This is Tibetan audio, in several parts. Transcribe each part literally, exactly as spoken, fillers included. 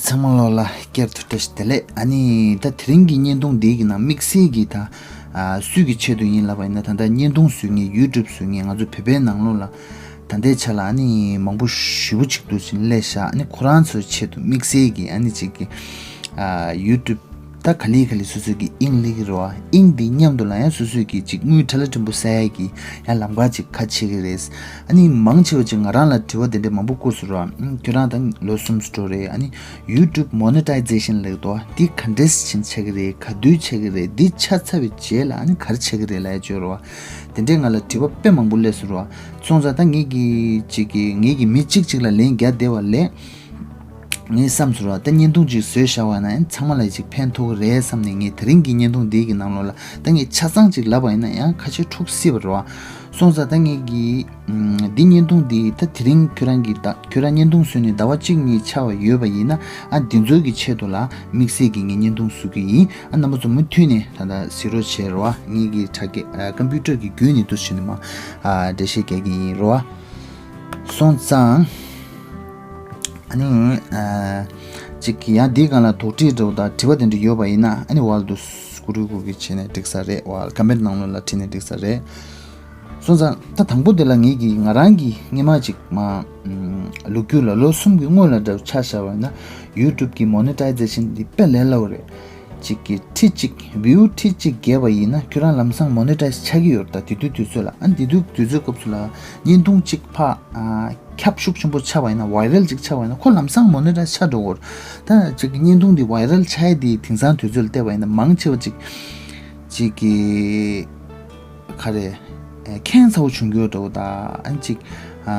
ཚང་མ་ལོ་ལ་བསྐྱར་དུ་བཀྲ་ཤིས་བདེ་ལེགས། ཨ་ནི་ད་དེ་རིང་གི་བརྙན་ཐུང་འདིའི་གི་ནང་དམིགས་བསལ་གྱི་ད་ཨ་སུས་ཀྱི་ཆེད་དུ་ཡིན་ལབ་པ་ཡིན་ན། ད་ལྟ་བརྙན་ཐུང་བཟོ་མཁན་YouTube བཟོ་མཁན་ང་ཚོ་བོད་པའི་ནང་ལོགས་ལ་ད་ལྟའི་ཆ་ལ་ཨ་ནི་མང་པོ་ཞེ་པོ་ཅིག་འདུག་ཅིང་སླེབས་ཤག་ཨ་ནི་ཁོ་རང་ཚོའི་ཆེད་དུ་དམིགས་བསལ་གྱི་ཨ་ནི་ཅིག་གི་ཨ་YouTube ད་ག་ལེ་ག་ལེ་སོ་སོའི་གི་དབྱིངས་སླེབས་ཀྱི་རེད་བ། དབྱིངས་དེ་མཉམ་དུ་ལ་ཡང་སོ་སོའི་གི་ཅིག་དངུལ་ཁྲ་ལ་ཕྲན་བུ་བསགས་ཡས་ཀྱི་ཡང་ལམ་ཁ་ཅིག་ཁ་ཕྱེ་གི་རེད། ཨ་ནི་མང་ཆེ་བ་ཅིག་ང་རང་ལ་དྲི་བ་དེ་འདྲ་མང་པོ་བསྐུར་སོང་ར། ཨ་ཁྱོད་རང་ད་ལོ་གསུམ་འགྲོ་རེད། ཨ་ནི་YouTube monetization ལབ་འདུག་བ། འདི་ག་འདྲས་ཕྱིན་ཆགས་ཀྱི་རེད། ག་དུས་ཆགས་ཀྱི་རེད། འདི་ཆགས་ཚར་བའི་རྗེས་ལ་ཨ་ནི་ག་རེ་ཆགས་ཀྱི་རེད་ལབ་ཡས་བརྗོད་ར་བ། དེ་འདྲས་ང་ལ་དྲི་བ་དཔེ་མང་པོ་སླེབས་སོང་ར་བ། སོང་ཙང་ད་ངེད་ཀྱི་ཅིག་གི་ངེད་ཀྱི་མི་གཅིག་གཅིག་ལ་ལན་རྒྱག་བསྡད་པ་ལས། ངས་བསམ་སོང་ར། ད་བརྙན་ཐུང་ཅིག་བཟོས་བཞག་པ་ན་ཚང་མ་ལ་ཅིག་ཕན་ཐོགས་ཀྱི་རེད་བསམ་ནས། ངས་དེ་རིང་གི་བརྙན་ཐུང་འདི་གི་ནང་ལོགས་ལ་ད་ངས་ཆ་ཚང་ཅིག་ལབ་པ་ཡིན་ན་ཡང་ཁ་ཤས་འཁྲུག་སྲིད་པ་རེད་བ། སོང་ཙང་ད་ངས་ཀྱི་ཨམ་འདི་བརྙན་ཐུང་འདི་ད་དེ་རིང་ཁྱོད་རང་གི་ད་ཁྱོད་རང་བརྙན་ཐུང་བཟོས་ནས་ཟླ་བ་གཅིག་གཉིས་ཆགས་པ་ཡོད་པ་ཡིན་ན། ཨ་འདི་ཚོའི་གི་ཆེད་དུ་ལ་དམིགས་བསལ་གྱི་ངས་བརྙན་ཐུང་བཟོ་གི་ཡིན། ཨ་རྣམ་པ་ཚོ་མུ་མཐུད་ནས་ད་ད་གཟིགས་རོགས་བྱེད་རེད་བ། ངེད་ཀྱི་དྲ་རྒྱ་ཨ་ཀམ་པུ་ཊར་གི་བརྒྱུད་ནས་འདུག་བྱས་ནས་མ་ཨ་འགྲེལ་བཤད་རྒྱག་གི་ཡིན་རེད་བ། སོང་ཙང་། ཨ་ནི། ཨ་ཅིག་ཡང་འདིའི་སྒང་ལ་དོགས་འདྲི་འདྲ་བོ་དང་དྲི་བ་དེ་འདྲ་ཡོད་པ་ཡིན་ན། ཨ་ནི་ཝལ་དུ་སྐུ་རུས་སྐུ་གི་བྱས་ནས་འགྲིག་ས་རེད། ཝལ་ཀམ་མེན་ཊི་ནང་ལོགས་ལ་བྲིས་ནས་འགྲིག་ས་རེད། སོང་ཙང་ད་དང་པོ་དེ་ལ་ངེད་ཀྱིས་ང་རང་གིས་སྔོན་མ་ཅིག་མ་ཨམ་ལོ་རྒྱུས་ལ་ལོ་གསུམ་གྱི་སྔོན་ལ་འདྲ་བོ་ཆ་བཞག་པ་ཡིན་ན། YouTube གི་མོ་ནི་ཊའི་ཛེ་ཤན་འདི་དཔེ་ལས་སླ་པོ་རེད། གཅིག་གི་ཁྲི་གཅིག་བིའུ་ཁྲི་གཅིག་བརྒལ་བ་ཡིན་ན་ཁྱོད་རང་ལམ་སང་མོ་ནི་ཊའིཛ་ཆགས་ཀྱི་ཡོད་རེད། ད་དེ་དུས་དུས་ཚོད་ལ། ཨ་དེ་དུས་དུས་ཚོད་སྐབས་སུ་ལ་བརྙན་ཐུང་གཅིག་ཕར་ཨ་ཁྱབ་ཤུགས་ཆེན་པོ་ཆགས་པ་ཡིན་ན། ཝའི་རལ་གཅིག་ཆགས་པ་ཡིན་ན་ཁོ་ལམ་སང་མོ་ནི་ཊའིཛ་ཆགས་འགྲོ་གི་ཡོད་རེད། ད་གཅིག་གི་བརྙན་ཐུང་འདི་ཝའི་རལ་ཆགས་ཡས་དེ་དེང་སང་དུས་ཚོད་ལ་བལྟས་པ་ཡིན་ན་མང་ཆེ་བ་གཅིག་གཅིག་གི་ག་རེ། ཨེ་ཁྱད་མཚར་པོ་བྱུང་གི་ཡོད་འདྲ་བོ་དང་། ཨ་ནི་གཅིག་ཨ་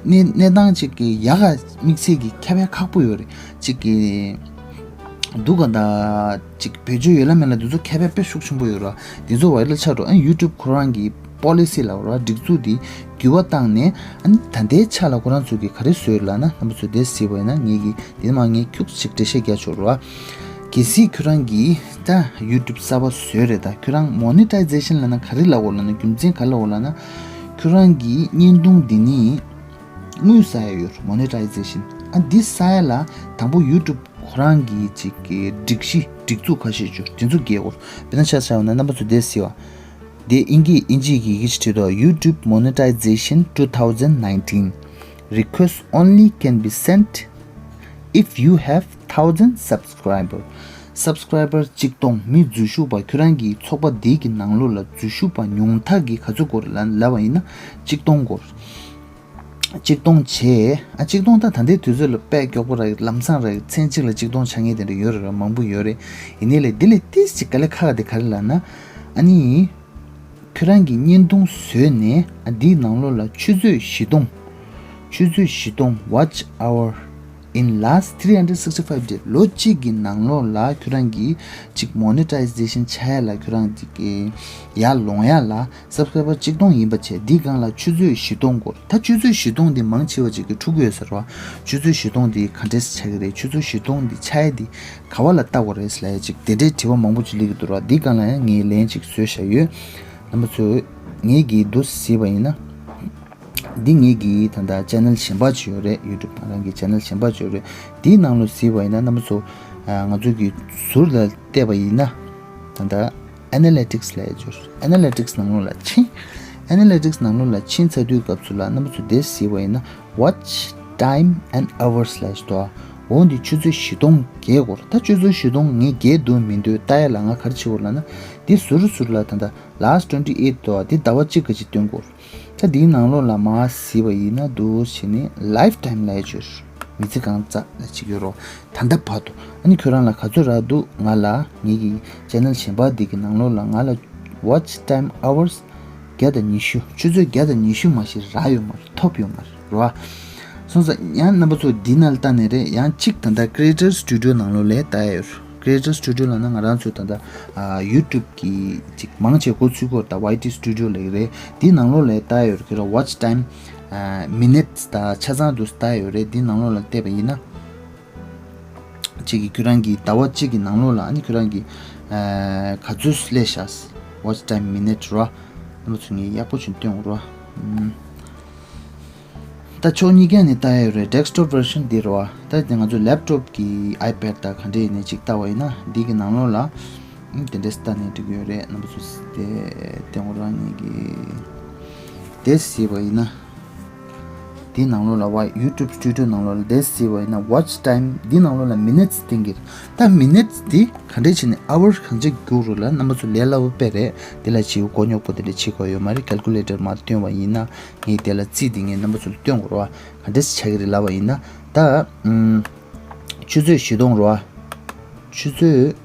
གནས་གནས་སྟངས་གཅིག་གི་ཡག་ག་དམིགས་བསལ་གྱི་ཁྱབ་ཡ་ཁག་པོ་ཡོད་རེད། གཅིག་གི་སྡུག་ག་ད་གཅིག་བེད་སྤྱོད་ཡོད་ལ་མེད་ལ་འདི་ཚོ་ཁྱད་པར་དཔེ་ཤུགས་ཆེན་པོ་ཡོད་ར། འདི་ཚོ་ཝའི་རལ་ཆགས་འགྲོ། ཨ་ཡུ་ཊུབ་ཁོ་རང་གི་པོ་ལི་སི་ལབ་ར། སྒྲིག་འཛུགས་འདི་འགྱུར་བ་བཏང་ནས། ཨ་ནི་ད་ལྟའི་ཆ་ལ་ཁོ་རང་ཚོ་གིས་ག་རེ་བཟོས་ལབ་ན། རྣམ་པ་ཚོ་དེ་གཟིགས་པ་ཡིན་ན་ངེད་ཀྱིས་དེ་མ་ངས་ཁྱུག་ཅིག་འགྲེལ་བཤད་རྒྱག་ཆོག་ར། གལ་སྲིད་ཁྱོད་རང་གིས་ད་ཡུ་ཊུབ་གསར་པ་བཟོས་རེད། ད་ཁྱོད་རང་མོ་ནི་ཊའི་ཛེ་ཤན་ལབ་ན་ག་རེ་ལབ་དགོས་ལབ་ན། རྒྱུ་མཚན་ག་རེ་ལབ་དགོས་ལབ་ན། ཁྱོད་རང་གི་བརྙན་ཐུང་འདི་ནི་དངུལ་བསགས་ཡ་ཡོད་རེད། མོ་ནི་ཊའི་ཛེ་ཤན། ཨ་འདི་བསགས་ཡ་ལ་དང་པོ་ཡུ་ཊུབ་ཁོ་རང་གི་ཅིག་གི་སྒྲིག་གཞི་སྒྲིག་འཛུགས་ཁ་ཤས་ཡོད། དེ་ཚོ་འགལ་དགོས་རེད། དཔེར་ན་ཆ་བཞག་ན་རྣམ་པ་ཚོ་དེ་གཟིགས་པ། དེ་ཨིན་སྐད་ཨིན་ཇིའི་གི་ཡི་གེ་ཅིག་བྲིས་འདུག YouTube monetization two thousand nineteen. Request only can be sent if you have thousand subscriber. སབ་སི་ཀ་རའི་བར་གཅིག་སྟོང་། མི་འཛུལ་ཞུགས་པ། ཁྱོད་རང་གི་ཚོགས་པ་འདི་གི་ནང་ལོགས་ལ་འཛུལ་ཞུགས་པ་ཉུང་མཐའ་གི་ག་ཚོད་དགོས་རེད་ལབ་པ་ཡིན་ན་གཅིག་སྟོང་དགོས། གཅིག་སྟོང་བྱས། ཨ་གཅིག་སྟོང་ད་ད་ལྟའི་དུས་ཚོད་ལ་དཔེ་མགྱོགས་པོ་རེད། ལམ་སང་རེད། མཚན་གཅིག་ལ་གཅིག་སྟོང་ཆགས་མཁན་དེ་འདྲ་ཡོད་རེད། མང་པོ་ཡོད་རེད། ཡིན་ནའི་ལས་འདི་ལས་ཏིས་ཅིག་དཀའ་ལས་ཁག་དེ་ག་རེ་ལབ་ན། ཨ་ནི་ཁྱོད་རང་གིས་བརྙན་ཐུང་བཟོས་ནས། ཨ་འདིའི་ནང་ལོགས་ལ་ཆུ་ཚོད་བཞི་སྟོང་། ཆུ་ཚོད་བཞི་སྟོང་། Watch hour in last three hundred sixty five day. ལོ་གཅིག་གི་ནང་ལོགས་ལ་ཁྱོད་རང་གིས་ཅིག་མོ་ནི་ཊའི་ཛེ་ཤན་ཆགས་ཡ་ལ་ཁྱོད་རང་ཅིག་གི་ཡར་ལོང་ཡ་ལ་སབ་སི་ཀ་རའི་བར་གཅིག་སྟོང་ཡིན་པ་བྱས། འདིའི་སྒང་ལ་ཆུ་ཚོད་བཞི་སྟོང་དགོས། ད་ཆུ་ཚོད་བཞི་སྟོང་འདི་མང་ཆེ་བ་ཅིག་གིས་འཁྲུག་གི་ཡོད་ས་རེད་བ། ཆུ་ཚོད་བཞི་སྟོང་འདི་ག་འདྲས་ཆགས་ཀྱི་རེད། ཆུ་ཚོད་བཞི་སྟོང་འདི་ཆགས་ཡ་འདི་ག་བ་ལ་ལྟ་དགོས་རེད་ལབ་ཡ་ཅིག་དེ་འདྲའི་དྲི་བ་མང་པོ་ཅིག་སླེབས་ཀྱི་འདུག་ར། འདིའི་སྒང་ལ་ཡང་ངས་ལན་ཅིག་བཟོས་བཞག་ཡོད། རྣམ་པ་ཚོས་ངེད་ཀྱི་འདུག་སེ་གཟིགས་པ་ཡིན་ན། འདི་ངེད་ཀྱི་ད་ལྟ་ཅེ་ནལ་གཞན་པ་ཅིག་ཡོད་རེད། ཡུ་ཊུབ་ང་རང་གི་ཅེ་ནལ་གཞན་པ་ཅིག་ཡོད་རེད། འདིའི་ནང་ལོགས་གཟིགས་པ་ཡིན་ན། རྣམ་པ་ཚོ་ང་ཚོ་གི་ཟུར་ལ་བལྟས་པ་ཡིན་ན། ད་ལྟ་ཨེ་ན་ལི་ཊིག་སི་ལབ་ཡ་ཅིག་ཡོད་རེད། ཨེ་ན་ལི་ཊིག་སི་ནང་ལོགས་ལ་ཕྱིན། ཨེ་ན་ལི་ཊིག་སི་ནང་ལོགས་ལ་ཕྱིན་ཚར་དུས་སྐབས་སུ་ལ་རྣམ་པ་ཚོ་འདི་གཟིགས་པ་ཡིན་ན། Watch time and hours ལབ་ཡ་ཅིག་འདུག་འོ་འདི་ཆུ་ཚོད་བཞི་སྟོང་བརྒལ་དགོས་རེད། ད་ཆུ་ཚོད་བཞི་སྟོང་ངས་བརྒལ་འདུག་མི་འདུག་ལྟ་ཡ་ལ་ང་ག་རེ་བྱེད་དགོས་ལབ་ན། འདི་ཟུར་ཟུར་ལ་ད་ལྟ་last twenty eight འདུག་འདི་ཟླ་བ་གཅིག་ག་ཅིག་སྟོན་དགོས། ད་འདིའི་ནང་ལོགས་ལ་མར་གཟིགས་པ་ཡིན་ན། འདུག་བྱས་ནས་ལའིཕ་ཊའིམ་ལབ་ཡ་ཅིག་ཡོད་རེད། མི་ཚེ་གང་ཙམ་ལ་ཅིག་ཡོད་རེད། ད་ལྟ་བར་དུ། ཨ་ནི་ཁྱོད་རང་ལ་ག་ཚོད་རག་འདུག་ང་ལ་ངེད་ཀྱི་ཅེ་ནལ་གཞན་པ་འདི་གི་ནང་ལོགས་ལ་ང་ལ་watch time hours བརྒྱ་དང་ཉི་ཤུ། ཆུ་ཚོད་བརྒྱ་དང་ཉི་ཤུ་མ་གཞི་རག་ཡོད་མ་རེད། ཐོབ་ཡོད་མ་རེད་ར། སོང་ཙང་ཡང་རྣམ་པ་ཚོ་འདི་ནང་ལ་ལྟ་ནས་རེད། ཡང་གཅིག་ད་ལྟ་Creator Studio ནང་ལོགས་ལ་ལྟ་ཡ་ཡོད་རེད། Creator Studio ལབ་ན་ང་རང་ཚོ་ད་ལྟ་ཨ་ཡུ་ཊུབ་གི་ཅིག་མང་ཆེ་འགོ་ཚུགས་སྐོར་ད་ཝའི་ཊི་སི་ཊུ་ཌི་ཡོ་ལབ་ཀྱི་རེད། འདི་ནང་ལོགས་ལ་ལྟ་ཡ་ཡོད་རེད། ཁྱོད་རང་watch time ཨ་minutes དང་ཆ་ཚང་དུ་ལྟ་ཡ་ཡོད་རེད། འདི་ནང་ལོགས་ལ་བལྟས་པ་ཡིན་ན། གཅིག་གིས་ཁྱོད་རང་གི་ཟླ་བ་གཅིག་གི་ནང་ལོགས་ལ་ཨ་ནི་ཁྱོད་རང་གི་ཨ་ག་ཚོད་སླེབས་ཤག watch time minute ར། རྣམ་པ་ཚོ་ངས་ཡག་པོ་ཅིག་སྟོན་དགོས་ར། ཨུམ། ད་ཕྱོགས་གཉིས་ཀ་ནས་ལྟ་ཡ་ཡོད་རེད། ཌེ་སི་ཀི་ཊོབ་བར་ཤན་འདི་རེད་བ། ད་དེ་ང་ཚོ་ལེབ་ཊོབ་ཀྱི་ཨའི་པེཌ་དང་ག་འདྲ་ཡིན་ནའི་ཅིག་ལྟ་བ་ཡིན་ན་འདི་གི་ནང་ལོགས་ལ་ཨ་དེ་འདྲས་ལྟ་ནས་འགྲིག་གི་ཡོད་རེད། རྣམ་པ་ཚོ་དེ་དེ་ངོ་རང་ཉིད་ཀྱི་དེ་གཟིགས་པ་ཡིན་ན། འདི་ནང་ལོགས་ལ་བ་ཡུ་ཊུབ་སི་ཊུ་ཌི་ཡོ་ནང་ལོགས་ལ་དེ་གཟིགས་པ་ཡིན་ན་ཝ་ཆི་ཊའིམ་འདི་ནང་ལོགས་ལ་མི་ནིཊ་སི་བསྟན་གྱི་རེད། ད་མི་ནིཊ་སི་འདི་ག་འདྲས་བྱས་ནས་ཨ་ཝར་གང་ཅིག་རྒྱུག་རུང་ལ་རྣམ་པ་ཚོ་ལས་སླ་པོ་དཔེ་རེད། འདི་ལ་བྱེད་དགོས་མགོ་རྙོག་པོ་དེ་འདྲ་བྱེད་དགོས་ཡོད་མ་རེད། ཀལ་ཀུ་ལེ་ཊར་མར་བཏོན་པ་ཡིན་ན་ངས་དེ་ལ་རྩིས་འདི་ངས་རྣམ་པ་ཚོ་ལ་སྟོན་དགོས་རེད་བ། ག་འདྲས་ཆགས་ཀྱི་རེད་ལབ་པ་ཡིན་ན། ད་ཨུམ། ཆུ་ཚོད་བཞི་སྟོང་རེད་བ། ཆུ་ཚོད་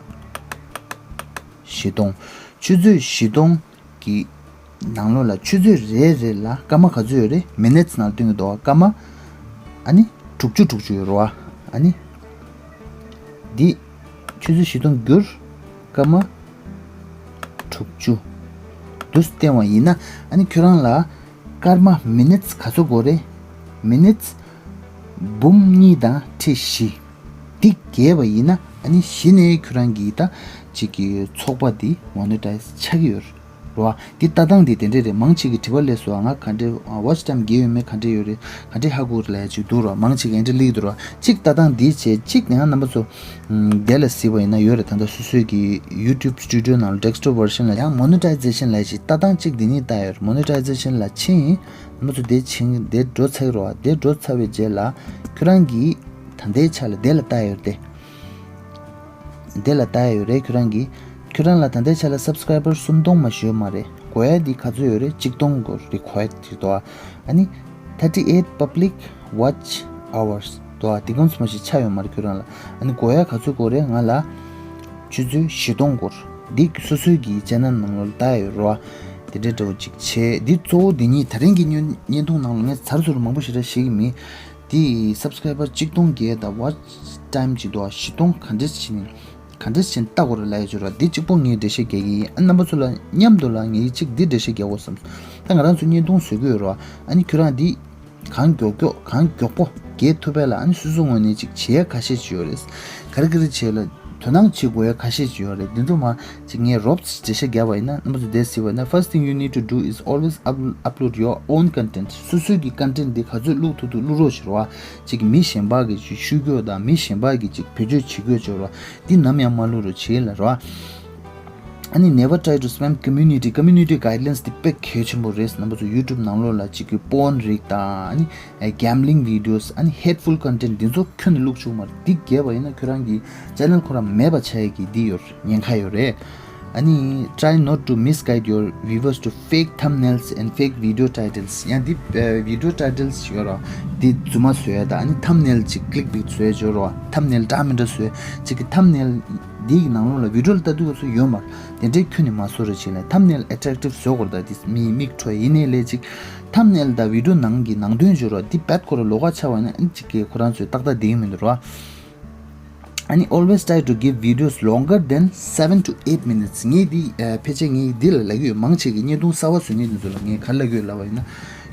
བཞི་སྟོང་། ཆུ་ཚོད་བཞི་སྟོང་གི་ནང་ལོགས་ལ་ཆུ་ཚོད་རེ་རེ་ལ་སྐར་མ་ག་ཚོད་ཡོད་རེད། མི་ནིཊ་སི་ནང་སྟོན་གྱི་འདུག་བ། སྐར་མ་ཨ་ནི་དྲུག་ཅུ་དྲུག་ཅུ་ཡོད་རེད་བ། ཨ་ནི་འདི་ཆུ་ཚོད་བཞི་སྟོང་བསྒྱུར་སྐར་མ་དྲུག་ཅུ་དུ་བསྟན་པ་ཡིན་ན། ཨ་ནི་ཁྱོད་རང་ལ་སྐར་མ་མི་ནིཊ་སི་ག་ཚོད་དགོས་རེད། མི་ནིཊ་སི་འབུམ་གཉིས་དང་ཁྲི་བཞི། འདི་བརྒལ་བ་ཡིན་ན་ཨ་ནི་གཞི་ནས་ཁྱོད་རང་གི་ད་ཅིག་གི་ཚོགས་པ་འདི་མོ་ནི་ཊའི་ཛི་ཆགས་ཀྱི་ཡོད་རེད་བ། འདི་ལྟ་སྟངས་འདི་དེ་འདྲས་རེད། མང་ཆེ་གི་དྲི་བ་སླེབས་སོང་། ང་ག་འདྲས་ཝ་ཆི་ཊའིམ་བརྒལ་ཡོད་མེད་ག་འདྲས་ཡོད་རེད། ག་འདྲས་ཧ་གོ་རེད་ལབ་ཡ་ཅིག་འདུག་རེད་བ། མང་ཆེ་གི་ཨེ་འདྲས་སླེབས་ཀྱི་འདུག་རེད་བ། གཅིག་ལྟ་སྟངས་འདི་བྱས། གཅིག་ཡང་རྣམ་པ་ཚོ་ཨམ། དེ་ལ་གཟིགས་པ་ཡིན་ན་ཡོད་རེད། ད་ལྟ་སོ་སོའི་གི་ཡུ་ཊུབ་སི་ཊུ་ཌི་ཡོ་ནང་ལ་ཌེ་སི་ཀི་ཊོབ་བར་ཤན་ལ་ཡང་མོ་ནི་ཊའི་ཛེ་ཤན་ལབ་ཡ་ཅིག་ལྟ་སྟངས་གཅིག་འདི་ནས་ལྟ་ཡ་ཡོད་རེད། མོ་ནི་ཊའི་ཛེ་ཤན་ལ་ཕྱིན། རྣམ་པ་ཚོ་དེ་ཕྱིན་དེ་འགྲོ་ཚར་གྱི་རེད་བ། དེ་འགྲོ་ཚར་བའི་རྗེས་ལ་ཁྱོད་རང་གིས་ད་ལྟའི་ཆ་ལ་དེ་ལ་ལྟ་ཡ་ཡོད་རེད་དེ། དེ་ལ་ལྟ་ཡ་ཡོད་རེད། ཁྱོད་རང་གིས་ཁྱོད་རང་ལ་ད་ལྟའི་ཆ་ལ་སབ་སི་ཀ་རའི་བར་སུམ་སྟོང་མ་ཞིག་ཡོད་མ་རེད། དགོས་ཡ་འདི་ག་ཚོད་ཡོད་རེད། ཆིག་སྟོང་དགོས་རེད། ཁོ་ཡ་དེ་དོ། ཨ་ནི་thirty eight public watch hours དོ། དེ་གོང་ཚོད་མ་ཞིག་ཆགས་ཡོད་མ་རེད། ཁྱོད་རང་ལ་ཨ་ནི་དགོས་ཡ་ག་ཚོད་དགོས་རེད། ང་ལ་ཆུ་ཚོད་བཞི་སྟོང་དགོས་རེད། འདི་སོ་སོའི་གི་ཅེ་ནལ་ནང་ལོགས་ལ་ལྟ་ཡ་ཡོད་རེད་བ། དེ་འདྲའི་འདྲ་བོ་ཅིག་བྱས། འདི་གཙོ་བོ་འདི་གཉིས་ད་རིང་གི་བརྙན་བརྙན་ཐུང་ནང་ལ་ངས་ཚར་ཚུར་མང་པོ་ཞེ་དྲག་བཤད་ཀྱི་མེད། དེ་སབ་སི་ཀ་རའི་བར་ཆིག་སྟོང་བརྒལ་དང་ཝ་ཆི་ཊའིམ་ཅིག་འདུག་བ། བཞི་སྟོང་ག་འདྲས་བྱས་ནས་ག་འདྲས་བྱས་ནས་ལྟ་དགོས་རེད་ལབ་ཡ་ཅིག་ཡོད་རེད་བ། འདི་གཅིག་པོ་ངས་འགྲེལ་བཤད་རྒྱག་གི་ཡིན། ཨ་རྣམ་པ་ཚོ་ལ་མཉམ་དུ་ལ་ངས་གཅིག་འདི་འགྲེལ་བཤད་རྒྱག་དགོས་བསམ་སོང་། ད་ང་རང་ཚོ་བརྙན་ཐུང་བཟོ་གི་ཡོད་རེད་བ། ཨ་ནི་ཁྱོད་རང་འདི་གང་མགྱོགས་མགྱོགས་གང་མགྱོགས་པོ་བརྒལ་ཐུབ་པ་ལ་ཨ་ནི་སོ་སོའི་ངོས་ནས་ཅིག་བྱེད་ཡ་ཁ་ཤས་ཅིག་ཡོད་རེད། ག་རེ་ག་རེ་བྱེད་ལ་དོ་སྣང་བྱེད་དགོས་ཡ་ཁ་ཤས་ཅིག་ཡོད་རེད། འདི་ཚོ་མ་ཅིག་ངས་རོབ་ཙམ་འགྲེལ་བཤད་རྒྱབ་པ་ཡིན་ན། རྣམ་པ་ཚོ་དེ་གཟིགས་པ་ཡིན་ན། First thing you need to do is always up- upload your own content. སོ་སོའི་གི་ཀོན་ཊེན་འདི་ག་ཚོད་བླུག་ཐུབ་ཐུབ་བླུག་རོགས་བྱེད་རོགས། ཅིག་མི་གཞན་པ་གི་ཅིག་ཤོད་རྒྱུ་དང་མི་གཞན་པ་གི་ཅིག་བེད་སྤྱོད་བྱེད་རྒྱུ་བྱེད་རོགས། འདི་ནམ་ཡང་མ་བླུག་རོགས་བྱེད་ལ་རོགས། ཨ་ནི་never try to spam community. Community guidelines འདི་དཔེ་གལ་ཆེན་པོ་རེད། རྣམ་པ་ཚོ་ཡུ་ཊུབ་ནང་ལོགས་ལ་ཅིག་གི་པོརན་རིགས་དང་ཨ་ནི་གེམ་བི་ལིང་བི་ཌི་ཡོ་ཨ་ནི་ཧེཊ་ཕུལ་ཀོན་ཊེན་འདི་ཚོ་ཁྱོན་ནས་བླུག་བཅུག་མ་རེད། འདི་བརྒལ་བ་ཡིན་ན་ཁྱོད་རང་གི་ཅེ་ནལ་ཁོ་རང་མེད་པ་ཆགས་ཡ་གི་འདི་ཡོད་རེད། ཉེན་ཁ་ཡོད་རེད། ཨ་ནི་try not to misguide your viewers to fake thumbnails and fake video titles. ཡང་འདི་ཨ་བི་ཌི་ཡོ་ཊའི་ཊལ་ཡོད་རེད་བ། འདི་རྫུན་མ་བཟོ་ཡ་དང་ཨ་ནི་ཐམ་ནེལ་ཅིག་ཀི་ལིག་བིག་བཟོ་ཡ་ཅིག་ཡོད་རེད་བ། ཐམ་ནེལ་འདྲ་མི་འདྲ་བཟོ་ཡ་ཅིག་གི་ཐམ་ནེལ་འདི་གི་ནང་ལོགས་ལ་བི་ཌི་ཡོ་ལ་ལྟ་དུས་སྐབས་སུ་ཡོད་མ་རེད། དེ་འདྲའི་ཁྱོན་ནས་མ་བཟོ་རོགས་བྱེད་ལ། ཐམ་ནེལ་ཨེ་ཊེག་ཊིབ་བཟོ་དགོས་རེད། ད་འདི་མིའི་མིག་འཕྲོ་ཡིན་ནའི་ལས་ཅིག་ཐམ་ནེལ་དང་བི་ཌི་ཡོ་ནང་གི་ནང་དོན་བརྗོད་རོགས་འདི་རྦད་ཁོ་རང་ལོགས་ཀ་ཆགས་པ་ཡིན་ན་ཨ་ནི་ཅིག་གི་ཁོ་རང་ཚོའི་ཏག་ཏག་བསྡད་ཀྱི་མི་འདུག་རེད་བ། ཨ་ནི་always try to give videos longer than seven to eight minutes. ངས་འདི་ཨ་ཕལ་ཆེར་ངས་འདི་ལ་ལབ་ཀྱི་ཡོད། མང་ཆེ་གི་བརྙན་ཐུང་གསར་བ་བཟོ་མཁན་དེ་ཚོ་ལ་ངས་ག་རེ་ལབ་ཀྱི་ཡོད་ལབ་པ་ཡིན་ན།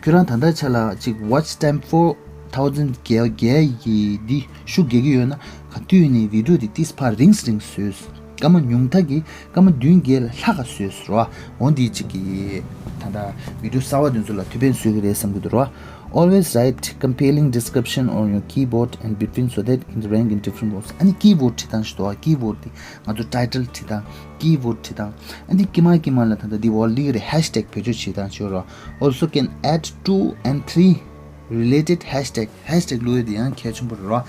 ཁྱོད་རང་ད་ལྟ་ཆ་ལ་ཅིག་watch time four thousand བརྒལ་བརྒལ་གྱི་འདི་ཤུགས་རྒྱག་གི་ཡོད་ན། ག་དུས་ནས་བི་ཌི་ཡོ་འདི་ཏིས་ཕར་རིང་རིང་བཟོས། སྐར་མ་ཉུང་མཐའ་གི་སྐར་མ་བདུན་བརྒྱད་ལ་ལྷག་ག་བཟོས་རོ། འོ་འདི་གཅིག་གི་ད་ལྟ་བི་ཌི་ཡོ་གསར་བ་འདི་ཚོ་ལ་ཐུགས་ཕན་གསོས་ཀྱི་རེད་བསམ་གྱི་འདུག་རོ། Always write compelling description on your keyboard and between so that it can rank in different roles. ཨ་ནི་ཀི་བོཌ་བྲིས་སྟངས་ཤིག་འདུག་ཀི་བོཌ་འདི་ང་ཚོ་ཊའི་ཊལ་བྲིས་སྟངས། ཀི་བོཌ་བྲིས་སྟངས། ཨ་ནི་ཀི་མ་ཀི་མ་ལ་ད་ལྟ་འདི་འོ་ལི་རེད། ཧེཤ་ཊེག་བེད་སྤྱོད་བྱེད་སྟངས་ཤིག་རོ། Also can add two and three related hashtag. ཧེཤ་ཊེག་བླུགས་ཡ་དེ་ཡང་གལ་ཆེན་པོ་རེད་རོ།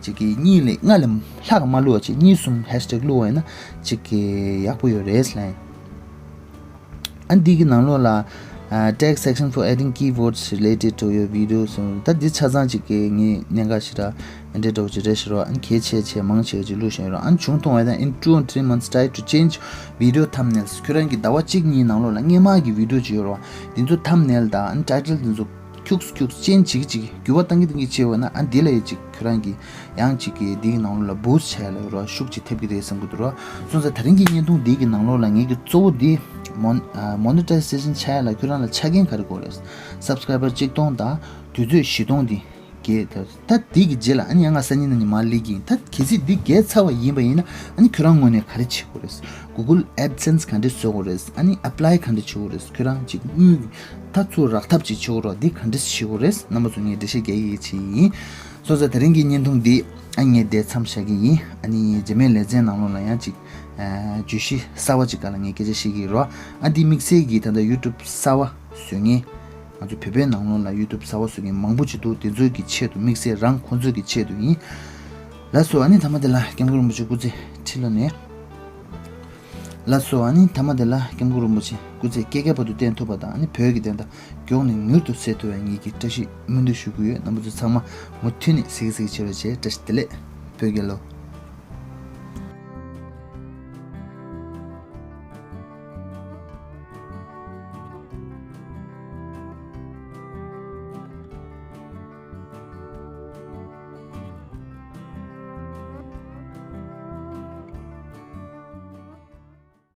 གཅིག་གི་གཉིས་ལས་ལྔ་ལས་ལྷག་མ་བླུགས་པ་བྱས། གཉིས་གསུམ་ཧེཤ་ཊེག་བླུགས་པ་ཡིན་ན་གཅིག་གི་ཡག་པོ་ཡོད་རེད་ལབ་ཡིན། ཨ་འདི་གི་ནང་ལོགས་ལ་ཨ་tag section for adding keywords related to your videos. ད་འདི་ཆ་ཚང་གཅིག་གི་ངས་གནད་འགག་ཞེ་དྲག་འདྲ་འདྲ་བོ་ཅིག་རེད་ཤག་རོ། ཨ་ནི་གལ་ཆེ་ཆེ་མང་ཆེ་བ་ཅིག་བླུགས་བཞིན་ཡོད་རོ། ཨ་ནི་བྱུང་མཐོང་བ་དང་in two or three months try to change video thumbnails. ཁྱོད་རང་གི་ཟླ་བ་གཅིག་གཉིས་ནང་ལོགས་ལ་སྔོན་མ་གི་བི་ཌི་ཡོ་ཅིག་ཡོད་རོ། འདི་ཚོ་ཐམ་ནེལ་དང་ཨ་ནི་ཊའི་ཊལ་འདི་ཚོ་ཁྱུག་ཁྱུག་ཅན་ཅིག་ཅིག་འགྱུར་བ་གཏང་གི་གཏང་གི་བྱས་པ་ན། ཨ་འདི་ལ་ཡི་ཅིག་ཁྱོད་རང་གི་ཡང་ཅིག་གི་འདི་གི་ནང་ལོགས་ལ་བུ་སི་ཊི་བྱས་ལ་རོ། ཤུགས་ཅིག་ཐེབས་ཀྱི་རེད་བསམ་གི་འདུག་རོ། སོང་ཙང་ད་རིང་གི་བརྙན་ཐུང་འདི་གི་ནང་ལོགས་ལ་ངེད་ཀྱི་གཙོ་བོ་འདི་མོ་ཨ་མོ་ནི་ཊའི་ཛེ་ཤན་བྱས་ལ་ཁྱོད་རང་ལ་ཆ་རྐྱེན་ག་རེ་དགོས་རེད། སབ་སི་ཀ་རའི་བར་གཅིག་སྟོང་དང་དུས་ཚོད་བཞི་སྟོང་འདི་ རྒྱས། ད་ད་འདི་གི་རྗེས་ལ་ཨ་ནི་ཡང་ང་སང་ཉིན་གནངས་ཉིན་མར་སླེབས་ཀྱི་ཡིན། ད་གལ་སྲིད་འདི་རྒྱས་ཚར་བ་ཡིན་པ་ཡིན་ན་ཨ་ནི་ཁྱོད་རང་ངོས་ནས་ག་རེ་བྱེད་དགོས་རེད། Google AdSense ག་འདྲས་བཟོ་དགོས་རེད། ཨ་ནི་apply ག་འདྲས་བྱེད་དགོས་རེད། ཁྱོད་རང་ཅིག་དངུལ་ད་ཚུར་རག་ཐབས་ཅིག་བྱེད་དགོས་རེད། འདི་ག་འདྲས་བྱེད་དགོས་རེད། རྣམ་པ་ཚོ་ངས་འགྲེལ་བཤད་རྒྱག་གི་ཡིན། སོང་ཙང་དེ་རིང་གི་བརྙན་ཐུང་འདི་ཨ་ངས་འདིར་མཚམས་བཞག་གི་ཡིན། ཨ་ནི་རྗེས་མའི་ལེ་ཚན་ནང་ལོགས་ལ་ཡང་ཅིག་ཨ་བརྗོད་གཞི་གསར་བ་ཅིག་སྒང་ལ་ངས་སྐད་ཆ་བཤད་ཀྱི་ཡིན་རོ། ཨ་འདི་དམིགས་བསལ་གྱིས་ད་ལྟ་YouTube གསར་བ་བཟོ་མཁན། ང་ཚོ་བོད་པའི་ནང་ལོགས་ལ་YouTube གསར་བ་བཟོ་མཁན་མང་པོ་ཅིག་འདུག་དེ་ཚོའི་གི་ཆེད་དུ། དམིགས་བསལ་རང་ཁོང་ཚོའི་གི་ཆེད་དུ་ཡིན། ལགས་སོ། ཨ་ནི་མཐའ་མ་དེ་ལ་སྐྱབས་མགོན་རིན་པོ་ཆེ་སྐུ་ཚེ་ཁྲི་ལོ་ནས། ལགས་སོ། ཨ་ནི་མཐའ་མ་དེ་ལ་སྐྱབས་མགོན་རིན་པོ་ཆེ་སྐུ་ཚེ་བསྐལ་བརྒྱའི་བར་དུ་བརྟན་ཐུབ་པ་དང་། ཨ་ནི་བོད་ཀྱི་བདེན་མཐའ་མགྱོགས་ནས་མྱུར་དུ་གསལ་ཐུབ་པའི་ངེད་ཀྱི་བཀྲ་ཤིས་སྨོན་འདུན་ཞུ་གི་ཡོད། རྣམ་པ་ཚོ་ཚང་མ་མུ་མཐུད་ནས་གཟིགས་གཟིགས་བྱེད་རོགས་བྱེད། བཀྲ་ཤིས་བདེ་ལེགས། བོད་རྒྱལ་ལོ།